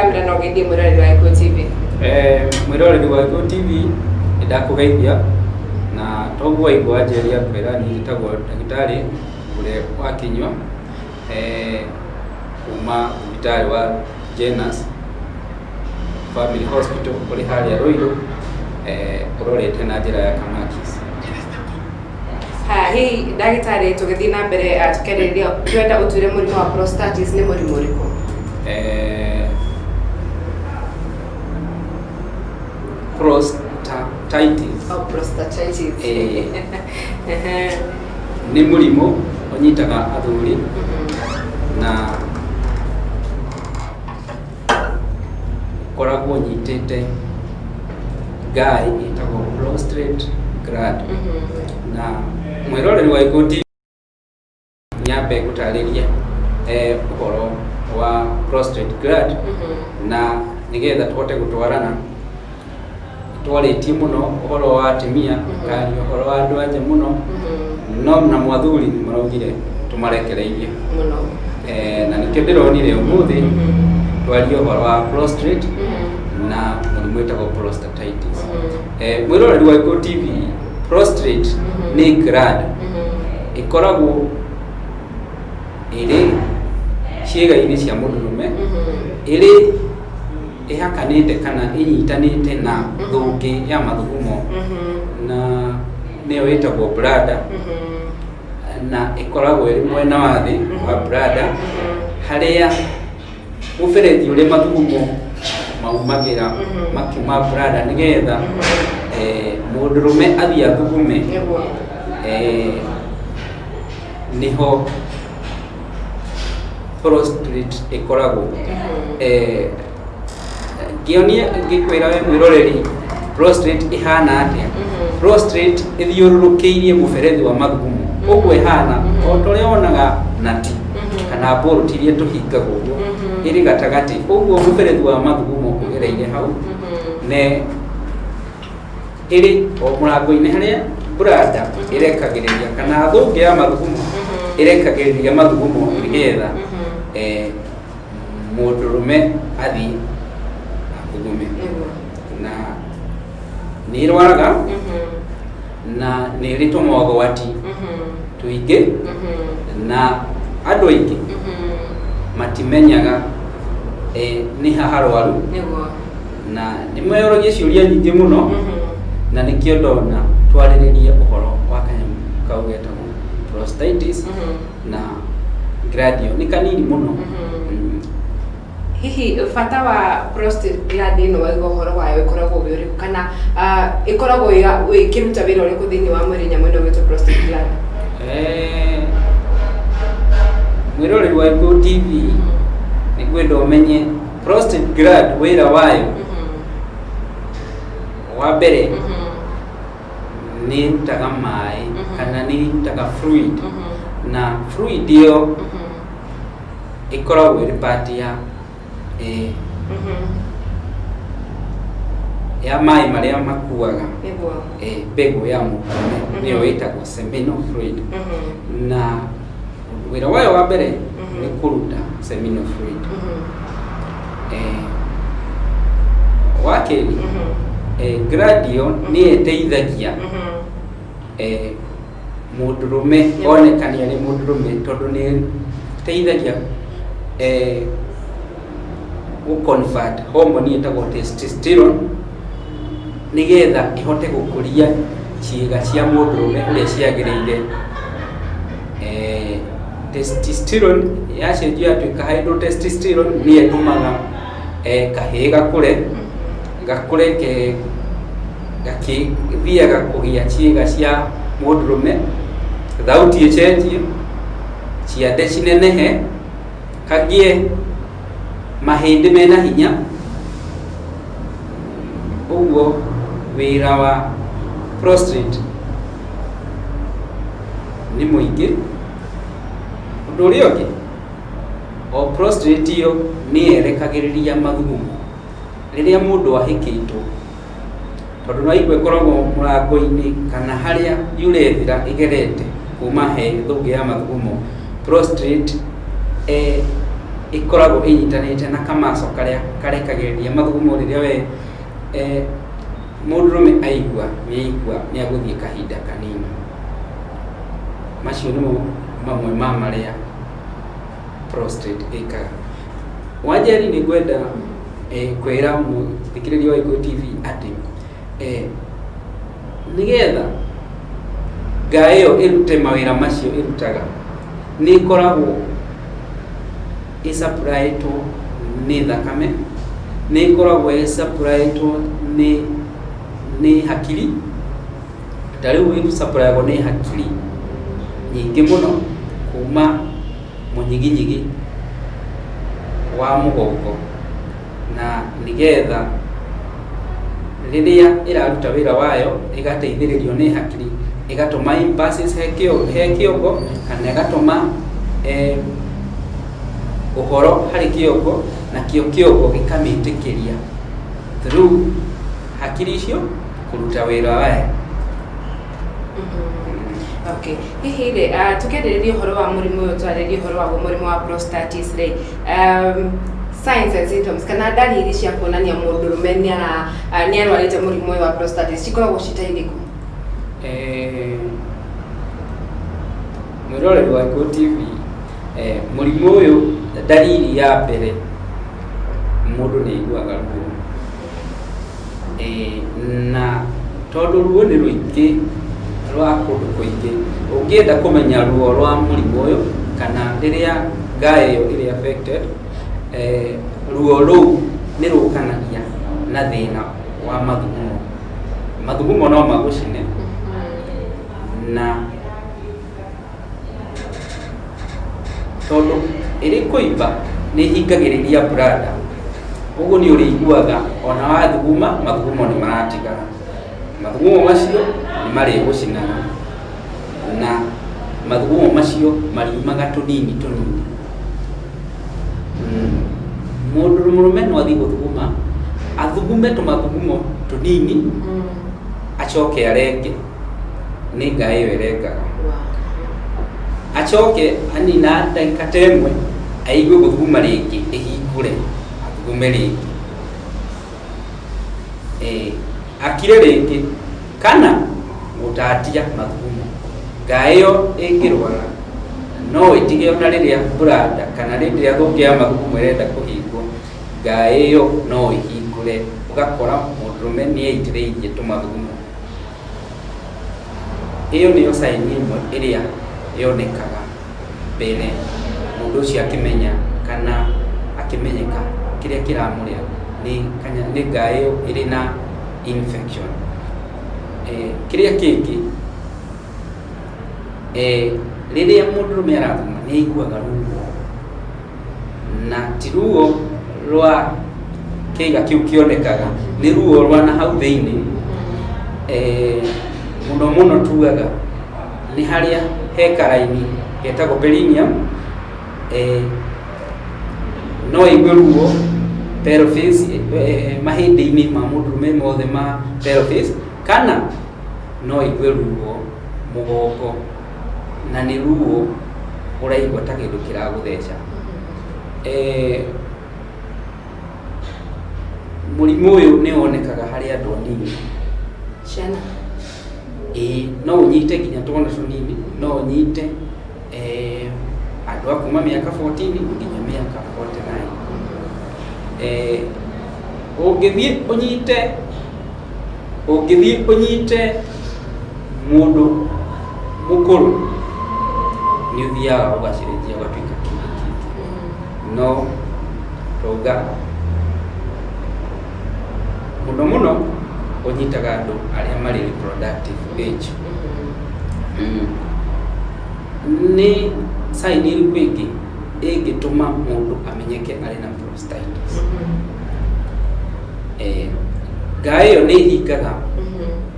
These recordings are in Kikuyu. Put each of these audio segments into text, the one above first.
kamera na ũgeithie mwĩroreri wa Gĩkũyũ TV. Mwĩroreri wa Gĩkũyũ TV, nĩ ndakũgeithia na toguo waigua wanjĩrĩria kwĩra, niĩ njĩtagwo ndagĩtarĩ Ngũre wa Kĩnyua, kuma thibitarĩ wa Genus Family Hospital ũrĩ harĩa Ruiru, ũrorete na njĩra ya Kamakis. Ha, hihi ndagĩtarĩ, tũgĩthiĩ na mbere tũkĩarĩrĩria, twenda ũtwĩre mũrimũ wa prostatitis nĩ mũrimũ ũrĩkũ? Prostatitis. Oh, prostatitis. Nĩ mũrimũ ũnyitaga athuri na ũkoragwo ũnyitĩte ngaĩ ĩtagwo prostate gland. Na mwĩroreri wa Gĩkũyũ TV, nyambe ngũtarĩrie ũhoro wa prostate gland na nĩgetha tũhote gũtwarana. Twarĩtie mũno ũhoro wa atumia, karia ũhoro wa andũ anja mũno, no na mwathuri nĩ maraugire tũmarekereirie mũno. Na nĩkĩo ndĩronire ũmũthĩ twarie ũhoro wa prostate na mũrimũ wĩtagwo prostatitis. Mwĩroreri wa Gĩkũyũ TV, prostate nĩ gland ĩkoragwo ĩrĩ ciĩga-inĩ cia mũndũrũme, ĩrĩ ĩhakanĩte kana ĩnyitanĩte na thũngĩ ya mathugumo, na nĩyo ĩtagwo bladder, na ĩkoragwo ĩrĩ mwena wa thĩ wa bladder, harĩa mũberethi ũrĩa mathugumo maumagĩra makiuma bladder nĩgetha mũndũrũme athiĩ athugume. Nĩho prostate ĩkoragwo. Ngĩonia ngĩkwĩra we mwĩroreri prostate ĩhana atĩa, prostate ĩthiũrũrũkĩirie mũberethi wa mathugumo, ũguo ĩhana o ta ũrĩa wonaga nati kana bolt iria tũhingaga ũguo, ĩrĩ gatagatĩ ũguo, mũberethi wa mathugumo ũgereire hau, ne ĩrĩ o mũrango-inĩ harĩa bladder ĩrekagĩrĩria kana thũngĩ ya mathugumo ĩrekagĩrĩria mathugumo nĩgetha mũndũrũme athiĩ athugume. Na nĩ ĩrwaraga na nĩ ĩrĩ tũmogwati tũingĩ, na andũ aingĩ matimenyaga nĩ ha harwaru, na nĩ meyũragia ciũria nyingĩ mũno, na nĩkĩo ndona twarĩrĩrie ũhoro wa kanyamũ kau getagwo prostatitis na gland ĩyo nĩ kanini mũno. Hihi bata wa prostate gland ĩno waiga ũhoro wayo ĩkoragwo wĩ ũrĩkũ, kana ĩkoragwo ĩkĩruta wĩra ũrĩkũ thĩinĩ wa mwĩrĩ, nyamũ ĩno ĩgwĩtwo prostate gland? Mwĩroreri wa Gĩkũyũ TV, nĩ ngwenda ũmenye prostate gland wĩra wayo wa mbere nĩ ĩrutaga maĩ kana nĩ ĩrutaga fluid, na fluid ĩyo ĩkoragwo ĩrĩ part ya maĩ marĩa makuaga mbegũ ya mũndũrũme, nĩyo ĩtagwo seminal fluid. Na wĩra wayo wa mbere nĩ kũruta seminal fluid. Wa kerĩ, gland ĩyo nĩ ĩteithagia mũndũrũme onekane arĩ mũndũrũme, tondũ nĩ ĩteithagia gũ convert hormone ĩtagwo testosterone nĩgetha ĩhote gũkũria ciĩga cia mũndũrũme ũrĩa ciagĩrĩire. Testosterone yacenjio yatuĩka hydrotestosterone, nĩyo ĩtũmaga kahĩĩ gakũre, gakũre ke gakĩthiaga kũgĩa ciĩga cia mũndũrũme, thauti ĩcenjie, ciande cinenehe, kagĩe mahĩndĩ mena hinya. Ũguo wĩra wa prostate nĩ mũingĩ. Ũndũ ũrĩa ũngĩ, o prostate ĩyo nĩ yerekagĩrĩria mathugumo rĩrĩa mũndũ ahĩkĩtwo, tondũ no igua ĩkoragwo mũrango-inĩ kana harĩa urethra ĩgerete kuma he thũngĩ ya mathugumo. Prostate Ĩkoragwo ĩnyitanĩte na kamaco karĩa karekagĩrĩria mathugumo rĩrĩa we mũndũrũme aigua nĩ aigua nĩ agũthiĩ kahinda kanini. Macio nĩmo mamwe ma marĩa prostate ĩkaga. Wanjeri, nĩ ngwenda kwĩra mũthikĩrĩria wa Gĩkũyũ TV atĩ nĩgetha nga ĩyo ĩrute mawĩra macio ĩrutaga, nĩ ĩkoragwo ĩsupplyĩtwo nĩ thakame, nĩ ĩkoragwo ĩsupplyĩtwo nĩ hakiri. Ta rĩu ĩsupplyagwo nĩ hakiri nyingĩ mũno kuma mũnyiginyigi wa mũgongo, na nĩgetha rĩrĩa ĩraruta wĩra wayo ĩgateithĩrĩrio nĩ hakiri, ĩgatũma impulses he kĩongo kana ĩgatũma ũhoro harĩ kĩongo, nakĩo kĩongo gĩkamĩtĩkĩria through hakiri icio kũruta wĩra wayo. Okay, hihi rĩ, tukĩarĩrĩria ũhoro wa mũrimũ ũyũ, twarĩrie ũhoro waguo, mũrimũ wa prostatitis rĩ, signs and symptoms kana ndariri cia kuonania mũndũrũme nĩ arwarĩte mũrimũ ũyũ wa prostatitis cikoragwo cita irĩkũ? Mwĩroreri wa Gĩkũyũ TV, mũrimũ ũyũ, ndariri ya mbere, mũndũ nĩ aiguaga ruo. Na tondũ ruo nĩ rũingĩ rwa kũndũ kũingĩ, ũngĩenda kũmenya ruo rwa mũrimũ ũyũ kana rĩrĩa nga ĩyo ĩrĩ affected, ruo rũu nĩ rũkanagia na thĩna wa mathugumo. Mathugumo no magũcine, na tondũ ĩrĩ kũimba nĩ ĩhingagĩrĩria bladder, ũguo nĩ ũrĩiguaga ona wathuguma mathugumo nĩ maratigara. Mathugumo macio nĩ marĩgũcinaga, na mathugumo macio mariumaga tũnini tũnini. Mũndũ mũrũme no athiĩ gũthuguma, athugume tũmathugumo tũnini, acoke arenge, nĩ nga ĩyo ĩrengaga. Acoke anina ndagĩka ta 1 aigue gũthuguma rĩngĩ, ĩhingũre, athugume rĩngĩ, akire rĩngĩ kana gũtatia mathugumo. Nga ĩyo ĩngĩrwara no ĩtige ona rĩrĩa bladder kana rĩrĩa thũngĩ ya mathugumo ĩrenda kũhingwo, nga ĩyo no ĩhingũre, ũgakora mũndũrũme nĩ aitĩrĩirie tũmathugumo. Ĩyo nĩyo sign ĩmwe ĩrĩa yonekaga mbere mũndũ ũcio akĩmenya kana akĩmenyeka kĩrĩa kĩramũrĩa nĩ nga ĩyo ĩrĩ na infection. Kĩrĩa kĩngĩ, rĩrĩa mũndũrũme arathuguma nĩ aiguaga ruo, na ti ruo rwa kĩiga kĩu kĩonekaga, nĩ ruo rwa na hau thĩinĩ. Mũno mũno tugaga nĩ harĩa he karaini getagwo perineum. No aigue ruo pelvis, mahĩndĩ-inĩ ma mũndũrũme mothe ma pelvis, kana no aigue ruo mũgongo, na nĩ ruo ũraigua ta kĩndũ kĩragũtheca. Mũrimũ ũyũ nĩ wonekaga harĩ andũ anini. Ciana? Ĩĩ, no ũnyite nginya twana tũnini, no ũnyite andũ a kuma mĩaka 14 nginya mĩaka 49. Ũngĩthiĩ ũnyite mũndũ mũkũrũ, nĩ ũthiaga ũgacenjia ũgatuĩka kĩndũ kĩngĩ, no tauga mũno mũno ũnyitaga andũ arĩa marĩ reproductive age. Nĩ sign ĩrĩkũ ĩngĩ ĩngĩtũma mũndũ amenyeke arĩ na prostatitis? Nga ĩyo nĩ ĩhingaga.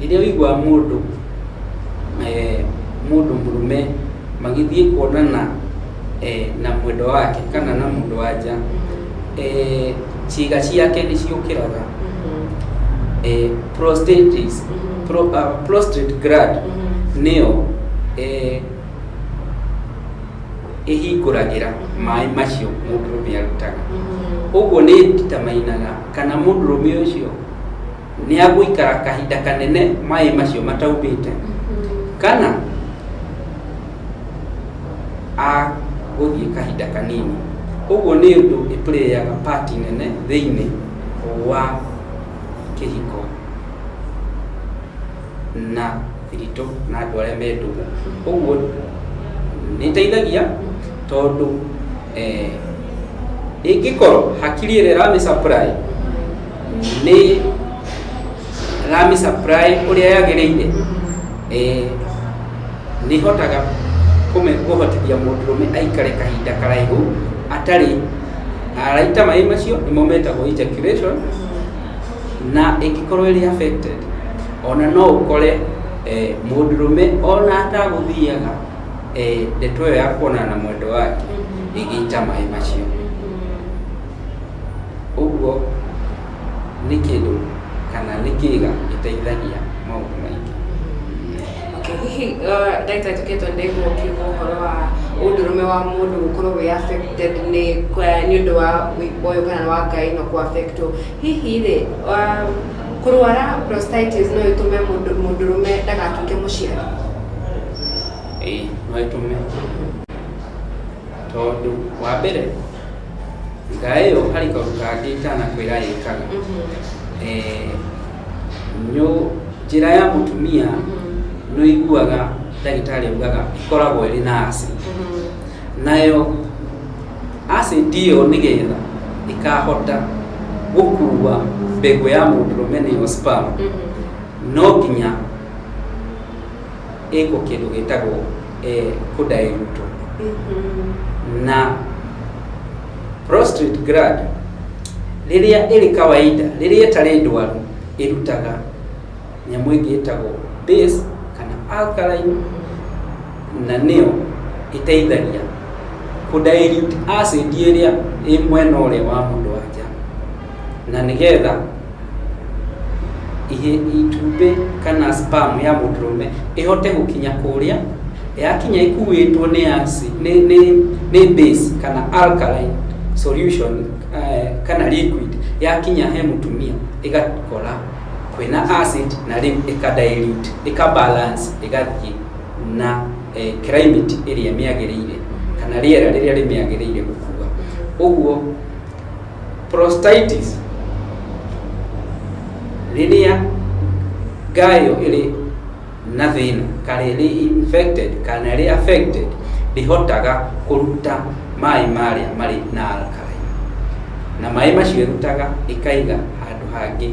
Rĩrĩa ũiguaga mũndũ mũrũme magĩthiĩ kuonana na mwendwa wake kana na mũndũ wa nja, ciĩga ciake nĩ ciũkĩraga. Prostate gland nĩyo Ĩhingũragĩra maĩ macio mũndũrũme arutaga. Ũguo nĩ determinaga kana mũndũrũme ũcio nĩ agũikara kahinda kanene maĩ macio mataumĩte kana agũthiĩ kahinda kanini. Ũguo nĩ ũndũ ĩplayaga part nene thĩinĩ wa kĩhiko na thiritũ na andũ arĩa me ndũgũ. Ũguo nĩ ĩteithagia tondũ ĩngĩkorwo hakiri ĩrĩa ĩramĩ supply nĩ ĩramĩ supply ũrĩa yagĩrĩire, nĩ ĩhotaga kũhotithia mũndũrũme aikare kahinda karaihu atarĩ araita maĩ macio, nĩmo metagwo ejaculation. Na ĩngĩkorwo ĩrĩ affected, ona no ũkore mũndũrũme ona atagũthiaga ndeto ĩyo ya kuonana na mwendwa wake ĩgĩita maĩ macio. Ũguo nĩ kĩndũ kana nĩ kĩga gĩteithagia maũndũ maingĩ. Okay, hihi ndagĩtarĩ, tũkĩtwo ndaigua ũkiuga ũhoro wa ũndũrũme wa mũndũ gũkorwo wĩ affected nĩ ũndũ wa wĩimbo ũyũ kana wa ngai no kũ affectwo. Hihi rĩ, kũrwara prostatitis no ĩtũme mũndũrũme ndagatuĩke mũciari? Ĩĩ, no ĩtũme, tondũ wa mbere ngaĩ ĩyo harĩ kaũndũ kangĩ itanakwĩra ĩkaga. Njĩra ya mũtumia nĩ ũiguaga ndagĩtarĩ augaga ĩkoragwo ĩrĩ na acid. Nayo acid ĩyo nĩgetha ĩkahota gũkua mbegũ ya mũndũrũme, nĩyo sperm, no nginya ĩkwo kĩndũ gĩtagwo kũdilutwo. Na prostate gland rĩrĩa ĩrĩ kawaida, rĩrĩa ĩtarĩ ndwaru, ĩrutaga nyamũ ĩngĩ ĩtagwo base kana alkaline, na nĩyo ĩteithagia kũdilute acid ĩrĩa ĩ mwena ũrĩa wa mũndũ wa nja, na nĩgetha itumbĩ kana sperm ya mũndũrũme ĩhote gũkinya kũrĩa. Yakinya ĩkuĩtwo nĩ acid, nĩ base kana alkaline solution kana liquid, yakinya he mũtumia ĩgakora kwĩna acid na rĩu ĩka dilute, ĩka balance, ĩgathiĩ na climate ĩrĩa mĩagĩrĩire kana rĩera rĩrĩa rĩmĩagĩrĩire gũkua. Ũguo prostatitis rĩrĩa ngayo ĩrĩ na thĩna kana ĩrĩ infected kana ĩrĩ affected, ndĩhotaga kũruta maĩ marĩa marĩ na alkaline, na maĩ macio ĩrutaga ĩkaiga handũ hangĩ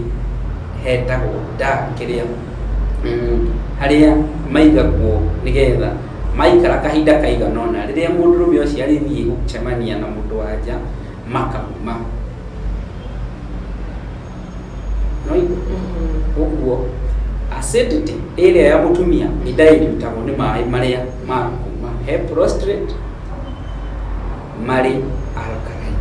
hetagwo dark kĩrĩa harĩa maigagwo, nĩgetha maikara kahinda kaigana ũna, rĩrĩa mũndũrũme ũcio arĩthiĩ gũcemania na mũndũ wa nja, makauma no ũguo acidity ĩrĩa ya mũtumia ĩdailutagwo nĩ maĩ marĩa ma kuma he prostate marĩ alkaline.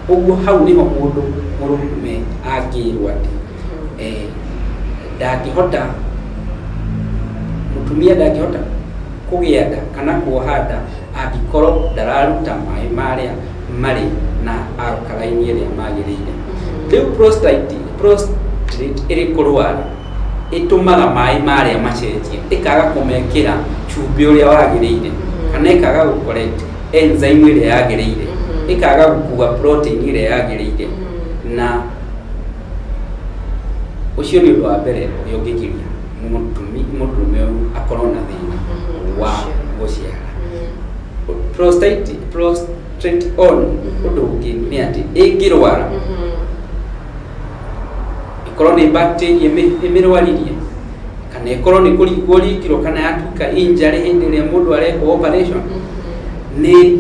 Ũguo hau nĩho mũndũ mũrũme angĩrwo atĩ ndangĩhota, mũtumia ndangĩhota kũgĩa nda kana kuoha nda angĩkorwo ndararuta maĩ marĩa marĩ na alkaline ĩrĩa magĩrĩire. Rĩu prostate ĩrĩ kũrwara ĩtũmaga maĩ marĩa macenjie, ĩkaga kũmekĩra cumbĩ ũrĩa wagĩrĩire kana ĩkaga gũ correct enzyme ĩrĩa yagĩrĩire, ĩkaga gũkua protein ĩrĩa yagĩrĩire. Na ũcio nĩ ũndũ wa mbere ũrĩa ũngĩgiria mũndũrũme ũyũ akorwo na thĩna wa gũciara. Prostate on ũndũ ũngĩ nĩ atĩ ĩngĩrwara, ĩkorwo nĩ bacteria ĩmĩrwaririe kana ĩkorwo nĩ kũringwo ringirwo kana yatuĩka injury hĩndĩ ĩrĩa mũndũ arekwo operation, nĩ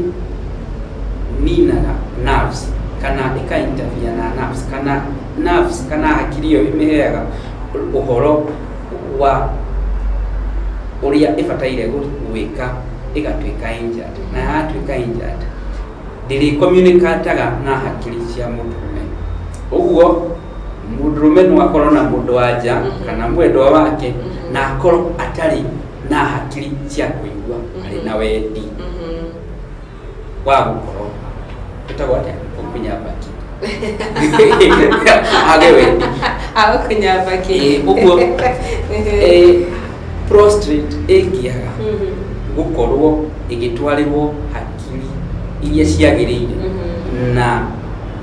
ninaga nerves kana ĩka interfere na nerves kana nerves kana hakiri ĩyo ĩmĩheaga ũhoro wa ũrĩa ĩbataire gwĩka, ĩgatuĩka injured. Na yatuĩka injured, ndĩrĩ communicataga na hakiri cia mũndũrũme. Ũguo mũndũrũme no akorwo na mũndũ wa nja kana mwendwa wake na akorwo atarĩ na hakiri cia kũigua. Kũigua arĩ na wendi wa gũkorwo ĩtagwo atĩa, gũkunya mbaki, age wendi. Agũkunya mbaki. Ĩ, ũguo prostate ĩngĩaga gũkorwo ĩgĩtwarĩrwo hakiri iria ciagĩrĩire na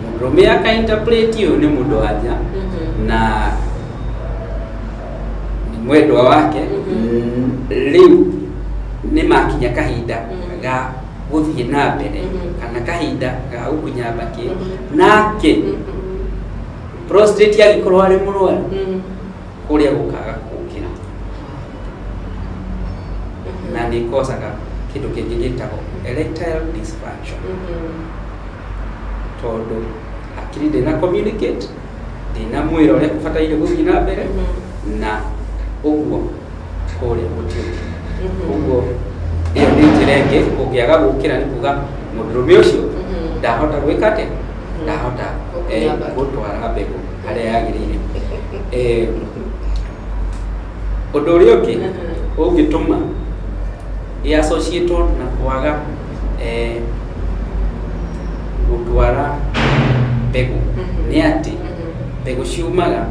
mũndũrũme akainterpret ũyũ nĩ mũndũ wanja na nĩ mwendwa wake, rĩu nĩ makinya kahinda ga gũthiĩ na mbere kana kahinda ga gũkunya mbakĩ, nake prostate angĩkorwo arĩ mũrwaru, kũrĩa gũkaga gũkĩra na nĩ kocaga kĩndũ kĩngĩ gĩtagwo erectile dysfunction, tondũ hakiri ndĩna communicate, ndĩna mwĩra ũrĩa kũbataire gũthiĩ na mbere, na ũguo kũrĩa gũtirĩ. Ũguo ĩyo nĩ njĩra ĩngĩ kũngĩaga gũkĩra, nĩ kuga mũndũrũme ũcio ndahota gwĩka atĩa, ndahota Gũkunya mbakĩ. Gũtwara mbegũ harĩa yagĩrĩire. Ũndũ ũrĩa ũngĩ ũngĩtũma ĩ associate na kwaga gũtwara mbegũ nĩ atĩ mbegũ ciumaga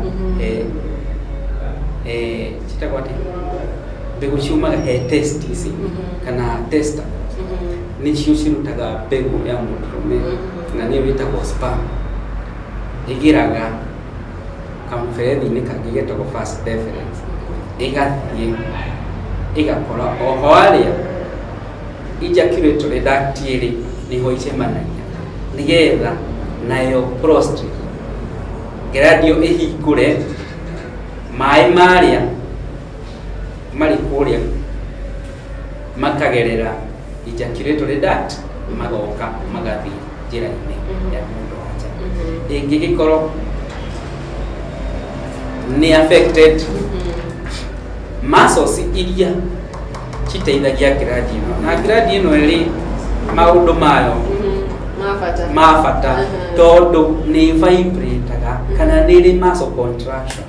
citagwo atĩa, mbegũ ciumaga he testis kana testicles, nĩcio cirutaga mbegũ ya mũndũrũme na nĩyo ĩtagwo sperm, ĩgĩraga kamũberethi-inĩ kangĩ getagwo vas deferens, ĩgathiĩ ĩgakora oho harĩa ejaculatory duct ĩrĩ, nĩho icemanagia nĩgetha nayo prostate gland ĩyo ĩhingũre maĩ marĩa marĩ kũrĩa, makagerera ejaculatory duct, magoka magathiĩ njĩra-inĩ ya mũndũ wa nja. Ĩngĩgĩkorwo nĩ affected, muscles iria citeithagia gland ĩno, na gland ĩno ĩrĩ maũndũ mayo Ma bata. Ma bata, tondũ nĩ vibrataga kana nĩ ĩrĩ muscle contraction,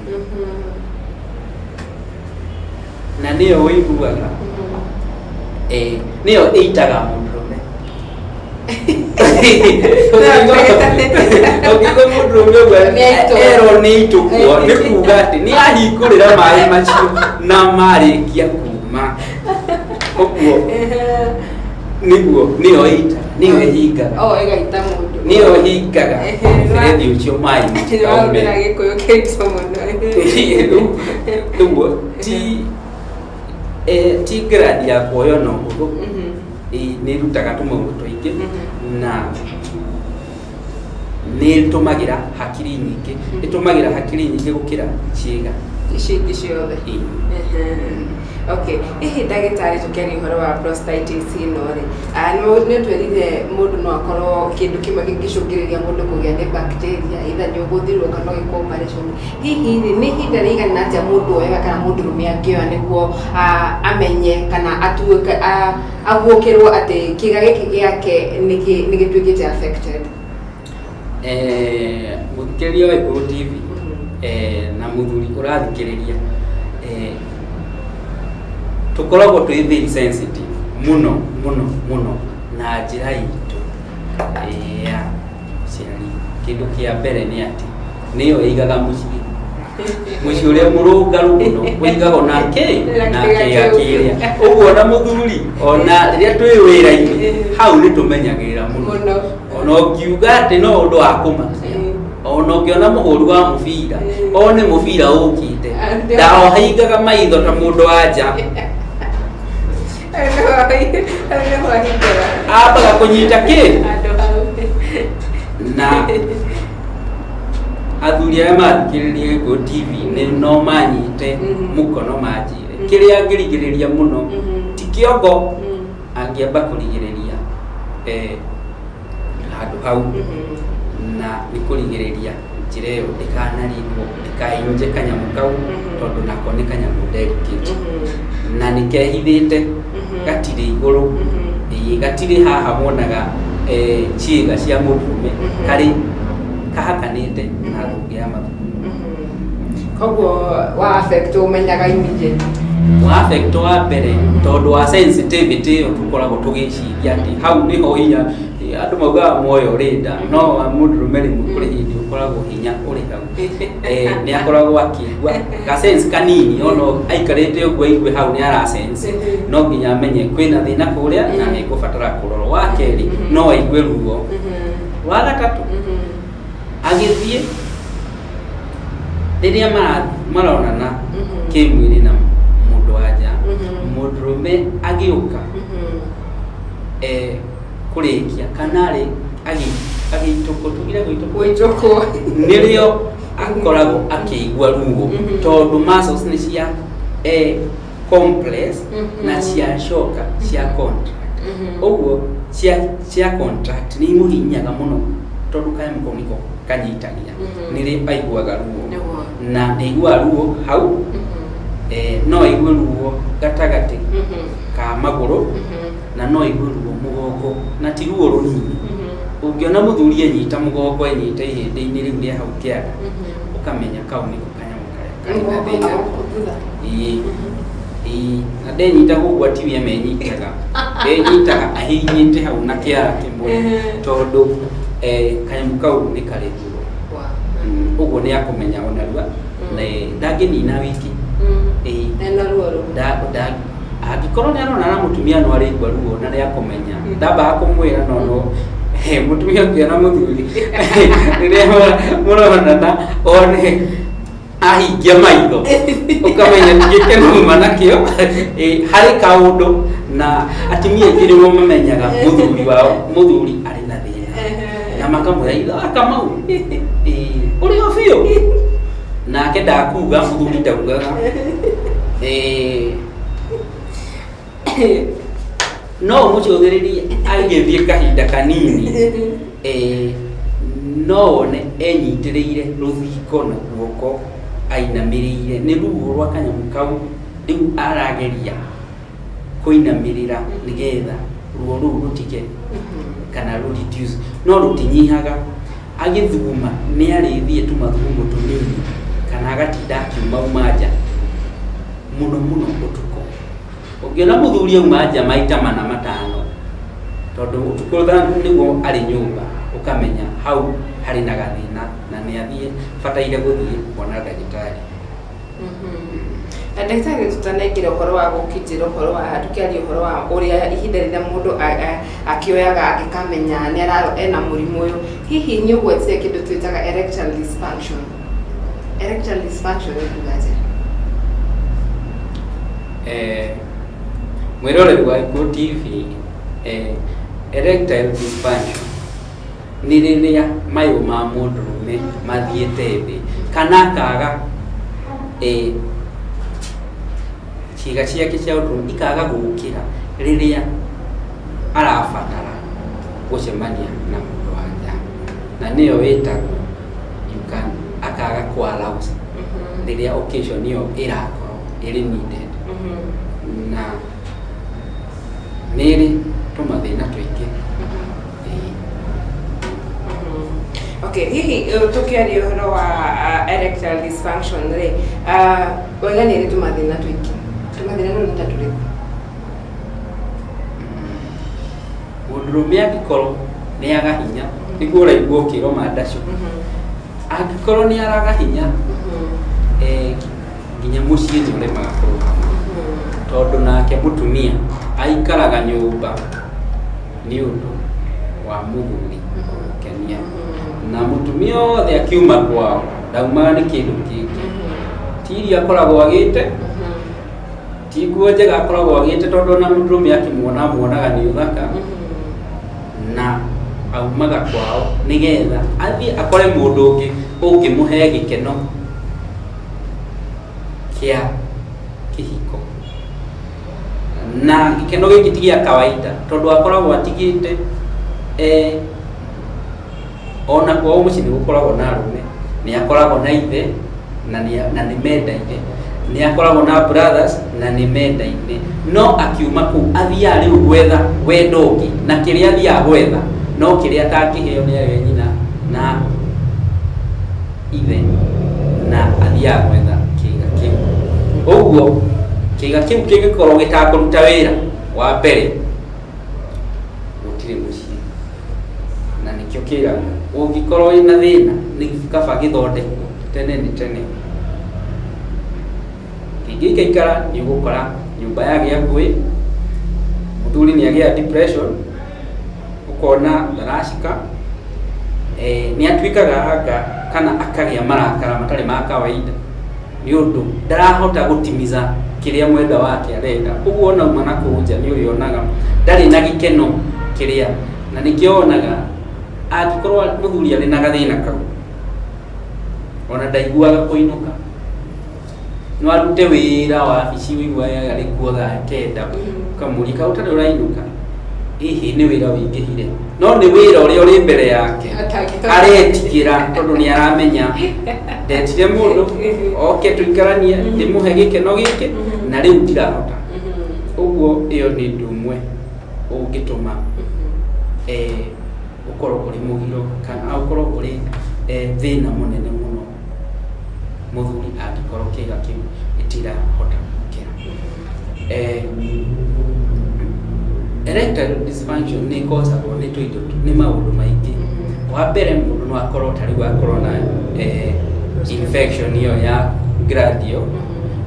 na nĩyo ũiguaga, nĩyo ĩitaga mũndũrũme. Ũngĩigua mũndũrũme ũguo Nĩ aitwo. Erwo nĩ itũkwo, nĩ kuga atĩ nĩ ahingũrĩra maĩ macio na marĩkia kuma ũguo, nĩguo nĩyo ĩitaga, nĩyo ĩhingaga. Oh, ĩgaita mũndũ. Nĩyo ĩhingaga mũberethi ũcio maĩ matikaume. Nĩwahũthĩra Gĩkũyũ kĩritũ mũno. Rĩu ti ti gland ya kuoywo na ũhũthũ. Nĩ ĩrutaga tũmaũndũ tũingĩ na nĩ ĩtũmagĩra hakiri nyingĩ, ĩtũmagĩra hakiri nyingĩ gũkĩra ciĩga ici ingĩ ciothe. Ĩĩ. Okay, hihi ndagĩtarĩ, tũkĩaria ũhoro wa prostatitis ĩno rĩ, nĩ ũtwĩrire mũndũ no akorwo kĩndũ kĩmwe kĩngĩcũngĩrĩria mũndũ kũgĩa nĩ bacteria, either nĩ ũgũthirwo kana ũgĩkwo operation. Hihi rĩ, nĩ ihinda rĩigana atĩa mũndũ oyaga kana mũndũrũme angĩoya nĩguo amenye kana atuĩke aguũkĩrwo atĩ kĩga gĩkĩ gĩake nĩ gĩtuĩkĩte affected? Mũthikĩrĩria wa Ikũrũ TV na mũthuri ũrathikĩrĩria, tũkoragwo twĩ very sensitive mũno mũno mũno na njĩra itũ ya ũciari. Kĩndũ kĩa mbere nĩ atĩ nĩyo ĩigaga mũciĩ, mũciĩ ũrĩa mũrũngaru mũno ũigagwo na kĩ na kĩga kĩrĩa ũguo, ona mũthuri, ona rĩrĩa twĩ wĩra-inĩ hau nĩ tũmenyagĩrĩra mũno. Mũno. Ona ũngiuga atĩ no ũndũ wa kũmakia, ona ũngĩona mũhũri wa mũbira one mũbira ũkĩte, ndaohingaga maitho ta mũndũ wa nja. Hau nĩho ahingũra. Ambaga kũnyita kĩ handũ hau. Na athuri arĩa mathikĩrĩria Gĩkũyũ TV nĩ no manyite mũkono manjĩre kĩrĩa angĩrigĩrĩria mũno ti kĩongo, angĩamba kũrigĩrĩria handũ hau, na nĩ kũrigĩrĩria njĩra ĩyo ndĩkanaringwo, ndĩkainje kanyamũ kau, tondũ nako nĩ kanyamũ delicate na nĩ kehithĩte, gatirĩ igũrũ. Ĩĩ, gatirĩ haha muonaga ciĩga cia mũndũrũme, karĩ kahakanĩte na thũngĩ ya mathugumo. Koguo wa affect ũmenyaga immediately. Wa affect wa mbere tondũ wa sensitivity ĩyo tũkoragwo tũgĩciria atĩ hau nĩho hinya, andũ maugaga muoyo ũrĩ nda, no wa mũndũrũme rĩmwe kũrĩ hĩndĩ ũkoragwo hinya ũrĩ hau. Nĩ akoragwo akĩigua ga sense kanini, ona aikarĩte ũguo aigue hau nĩ ara sense, no nginya amenye kwĩna thĩna kũrĩa na nĩ ngũbatara kũrorwo. Wa kerĩ, no aigue ruo. Wa gatatũ, agĩthiĩ rĩrĩa maronana kĩmwĩrĩ na mũndũ wa nja, mũndũrũme agĩũka kũrĩkia kana rĩ agĩitũkwo, tugire gũitũkwo. Gũitũkwo. Nĩrĩo akoragwo akĩigua ruo, tondũ muscles nĩ cia compress na ciacoka cia contract. Ũguo cia contract nĩ imũhinyaga mũno, tondũ kanyamũ kau nĩko kanyitagia. Nĩrĩ aiguaga ruo. Na nĩ aiguaga ruo hau. No aigue ruo gatagatĩ ka magũrũ, na no aigue ruo mũgongo, na ti ruo rũnini. Ũngĩona mũthuri enyita mũgongo, enyita ihĩndĩ-inĩ rĩu rĩa hau kĩanda, ũkamenya kau nĩko kanyamũ karĩa karĩ na thĩna. Ĩĩ. Ĩĩ, na ndenyita gũkũ atiwe amenyitaga, enyitaga ahihinyĩte hau na kĩara kĩmwe, tondũ kanyamũ kau nĩ karĩ ruo. Ũguo nĩ akũmenya ona rua na ndangĩnina wiki. Ĩĩ. Ena ruo rũu. Angĩkorwo nĩ arona na mũtumia no arĩigua ruo na nĩ akũmenya, ndambaga kũmwĩra, no mũtumia ũngĩona mũthuri rĩrĩa mũronana one ahingia maitho, ũkamenya gĩkeno uma nakĩo. Harĩ kaũndũ, na atumia aingĩ nĩmo mamenyaga mũthuri wao, mũthuri arĩ na thĩna, na makamwĩra itho akamau ũrĩ o biũ, nake ndakuga, mũthuri ndaugaga. No ũmũcũthĩrĩrie agĩthiĩ kahinda kanini, no wone enyitĩrĩire rũthingo na guoko ainamĩrĩire nĩ ruo rwa kanyamũ kau. Rĩu arageria kũinamĩrĩra nĩgetha ruo rũu rũtige kana rũ reduce, no rũtinyihaga. Agĩthuguma nĩ arĩthiĩ tũmathugumo tũnini kana agatinda akiumauma nja mũno mũno ũtukũ. Ũngĩona mũthuri auma nja maita mana matano, tondũ ũtukũ nĩguo arĩ nyũmba, ũkamenya hau harĩ na gathĩna na nĩ athiĩ bataire gũthiĩ kuona ndagĩtarĩ. Na ndagĩtarĩ, tũtanaingĩra ũhoro wa gũkĩnjĩra ũhoro wa tũkĩaria ũhoro wa ũrĩa ihinda rĩrĩa mũndũ akĩoyaga angĩkamenya nĩ araro ena mũrimũ ũyũ, hihi nĩ ũgwetire kĩndũ twĩtaga erectile dysfunction. Erectile dysfunction nĩ kuga atĩa? Mwĩroreri wa Gĩkũyũ TV, erectile dysfunction nĩ rĩrĩa mayũ ma mũndũrũme mathiĩte thĩ kana akaga ciĩga ciake cia ũndũrũme ikaga gũkĩra rĩrĩa arabatara gũcemania na mũndũ wa nja, na nĩyo wĩtagwo you can akaga kũ arouse rĩrĩa occasion ĩyo ĩrakorwo ĩrĩ needed, na nĩ ĩrĩ tũmathĩna tũingĩ. Ĩĩ. Okay, hihi tũkĩaria ũhoro wa erectile dysfunction rĩ, wega nĩ ĩrĩ tũmathĩna tũingĩ, tũmathĩna nũ nĩ ta tũrĩkũ? Mũndũrũme angĩkorwo nĩ aga hinya, nĩguo ũraigua ũkĩrwo mandacũ, angĩkorwo nĩ araga hinya, nginya mũciĩ nĩ ũremaga kũrũgama, tondũ nake mũtumia aikaraga nyũmba nĩ ũndũ wa mũthuri kũmũkenia, na mũtumia othe akiuma kwao ndaumaga nĩ kĩndũ kĩngĩ, ti irio akoragwo agĩte, ti nguo njega akoragwo agĩte, tondũ ona mũndũrũme akĩmuona amuonaga nĩ ũthaka, na aumaga kwao nĩgetha athiĩ akore mũndũ ũngĩ ũngĩmũhe gĩkeno kĩa kĩhiko, na gĩkeno gĩkĩ ti gĩa kawaida, tondũ akoragwo atigĩte ona kwao mũciĩ nĩ gũkoragwo na arũme, nĩ akoragwo na ithe na nĩ mendaine, nĩ akoragwo na brothers na nĩ mendaine, no akiuma kũu athiaga rĩu gwetha wendo ũngĩ, na kĩrĩa athiaga gwetha no kĩrĩa atangĩheo nĩ arĩ nyina na ithe, na athiaga gwetha kĩga kĩu. Ũguo Kĩga kĩu kĩngĩkorwo gĩtakũruta wĩra, wa mbere gũtirĩ mũciĩ, na nĩkĩo kĩragwo ũngĩkorwo wĩna thĩna nĩ kaba gĩthondekwo tene nĩ tene. Kĩngĩikaikara nĩ ũgũkora nyũmba yagĩa ngũĩ, mũthuri nĩ agĩa depression, ũkona ndaracika, nĩ atuĩkaga anga kana akagĩa marakara matarĩ ma kawaida nĩ ũndũ ndarahota gũtimiza kĩrĩa mwenda wake arenda. Ũguo ona auma na kũu nja nĩ ũrĩonaga ndarĩ na gĩkeno kĩrĩa, na nĩkĩo wonaga angĩkorwo mũthuri arĩ na gathĩna kau ona ndaiguaga kũinũka, no arute wĩra wabici ũiguaga arĩ kuo thaa 9, ũkamũria kaĩ ũtarĩ ũrainũka, hihi nĩ wĩra wĩingĩhire, no nĩ wĩra ũrĩa ũrĩ mbere yake aretigĩra tondũ nĩ aramenya ndetire mũndũ oke tũikaranie ndĩmũhe gĩkeno gĩkĩ na rĩu ndirahota. Ũguo ĩyo nĩ ũndũ ũmwe ũngĩtũma ũkorwo ũrĩ mũgiro kana ũkorwo ũrĩ thĩna mũnene mũno mũthuri angĩkorwo kĩga kĩu gĩtirahota gũkĩra. Erectile dysfunction nĩ ĩkosagwo nĩ tũindo, nĩ maũndũ maingĩ. Wa mbere, mũndũ no akorwo ta rĩu akorwo na infection ĩyo ya gland ĩyo.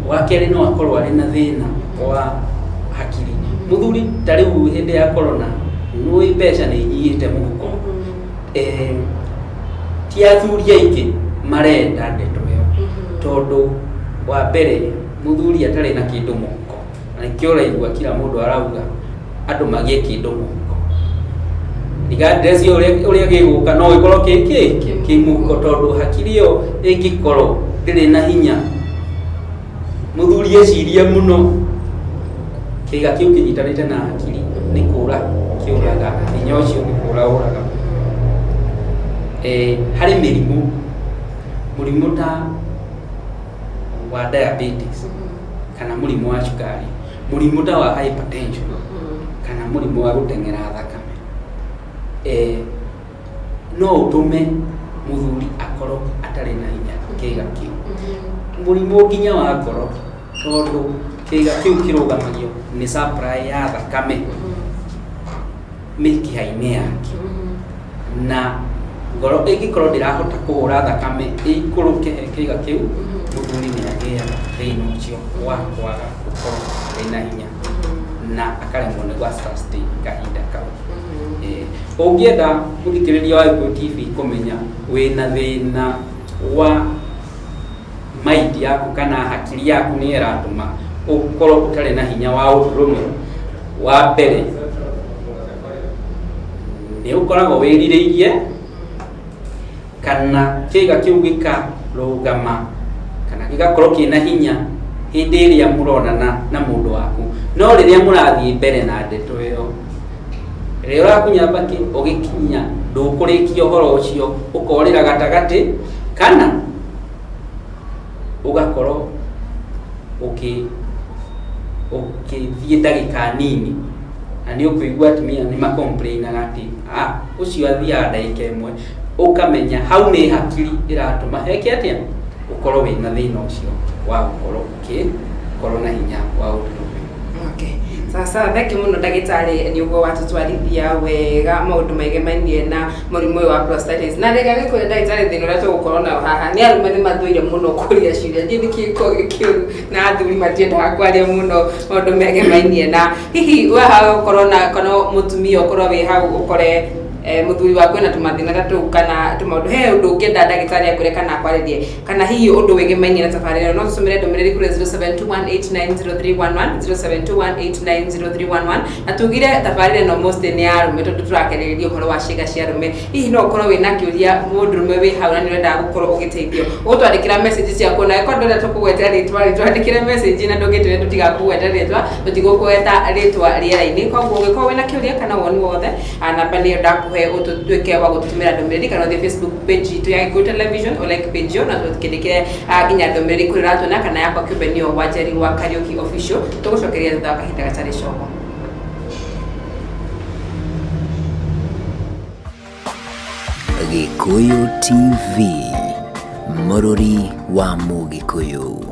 Wa kerĩ, no akorwo arĩ na thĩna wa hakiri. Mũthuri ta rĩu hĩndĩ ya corona nĩ mbeca nĩ inyihĩte mũhuko, ti athuri aingĩ marenda ndeto ĩyo, tondũ wa mbere mũthuri atarĩ na kĩndũ mũhuko, na nĩkĩo ũraigua kila mũndũ arauga andũ magĩe kĩndũ mũhuko regardless ya ũrĩa gĩgũka, no gĩkorwo kĩ kĩ mũhuko, tondũ hakiri ĩyo ĩngĩkorwo ndĩrĩ na hinya, mũthuri ecirie mũno, kĩga kĩu kĩnyitanĩte na hakiri nĩ kũra kĩũraga, hinya ũcio nĩ kũra ũraga. Harĩ mĩrimũ, mũrimũ ta wa diabetes kana mũrimũ wa cukari, mũrimũ ta wa hypertension kana mũrimũ wa gũteng'era thakame, no ũtũme mũthuri akorwo atarĩ na hinya kĩga kĩu. Mũrimũ nginya wa ngoro, tondũ kĩga kĩu kĩrũgamagio nĩ supply ya thakame mĩkiha-inĩ yake, na ngoro ĩngĩkorwo ndĩrahota kũhũra thakame ĩikũrũke he kĩga kĩu, mũthuri nĩ agĩaga thĩna ũcio wa kwaga gũkorwo arĩ na hinya na akaremwo nĩ gwa sustain kahinda kau. Ũngĩenda mũthikĩrĩria wa Gĩkũyũ TV kũmenya wĩna thĩna wa mind yaku kana hakiri yaku nĩ ĩratũma ũkorwo ũtarĩ na hinya wa ũndũrũme, wa mbere nĩ ũkoragwo wĩrirĩirie kana kĩga kĩu gĩkarũgama kana gĩgakorwo kĩna hinya hĩndĩ ĩrĩa mũronana na mũndũ waku, no rĩrĩa mũrathiĩ mbere na ndeto ĩyo, rĩrĩa ũrakunya mbakĩ ũgĩkinya ndũkũrĩkia ũhoro ũcio, ũkorĩra gatagatĩ kana ũgakorwo ũkĩthiĩ ndagĩka nini, na nĩ ũkũigua atumia nĩ macomplainaga atĩ ah, ũcio athiaga ndagĩka 1, ũkamenya hau nĩ hakiri ĩratũma heke atĩa, ũkorwo wĩna thĩna ũcio wa gũkorwo ũkĩkorwo na hinya wa ũndũrũme. Okay. Sasa thank you mũno ndagĩtarĩ, nĩ ũguo watũtwarithia wega maũndũ megemainie na mũrimũ ũyũ wa prostatitis. Na rĩrĩa gĩkũrĩa ndagĩtarĩ, thĩna ũrĩa tũgũkorwo nayo haha nĩ arũme nĩ mathũire mũno kũria ciũria, ndiĩ nĩ kĩko kĩũru na athuri matiendaga kwaria mũno maũndũ megemainie na hihi we hau ũkorwo na kana mũtumia ũkorwo wĩ hau ũkore mũthuri waku ena tũmathĩna ta tũu kana tũmaũndũ, he ũndũ ũngĩenda ndagĩtarĩ akwĩre kana akwarĩrie kana hihi ũndũ wĩgemainie na tabarĩra ĩno, no tũtũmĩre ndũmĩrĩri kũrĩ 0721890311, 0721890311. Na tugire tabarĩra ĩno mostly nĩ ya arũme tondũ tũrakereria ũhoro wa ciĩga cia arũme. Hihi no ũkorwo wĩna kĩũria mũndũrũme wĩ hau na nĩ ũrendaga gũkorwo ũgĩteithio, ũgũtwandĩkĩra message ciaku, na angĩkorwo ndũrenda tũkũgwetera rĩtwa rĩ, twandĩkĩre message na ndũngĩtwĩre tũtigakũgweta rĩtwa, tũtigũkũgweta rĩtwa rĩera-inĩ. Koguo ũngĩkorwo wĩna kĩũria kana woni wothe, namba nĩyo ndakũhe ũtuĩke wa gũtũtũmĩra ndũmĩrĩri, kana ũthiĩ Facebook page itũ ya Gĩkũyũ Television, ũ like page ĩyo na tũkĩndĩkĩre nginya ndũmĩrĩri kũrĩa ũratũona, kana yakwa kĩũmbe nĩyo Wanjeri wa Kariũki Official. Tũgũcokeria thutha wa kahinda gatarĩ coho. Gĩkũyũ TV, mũrũri wa Mũgĩkũyũ.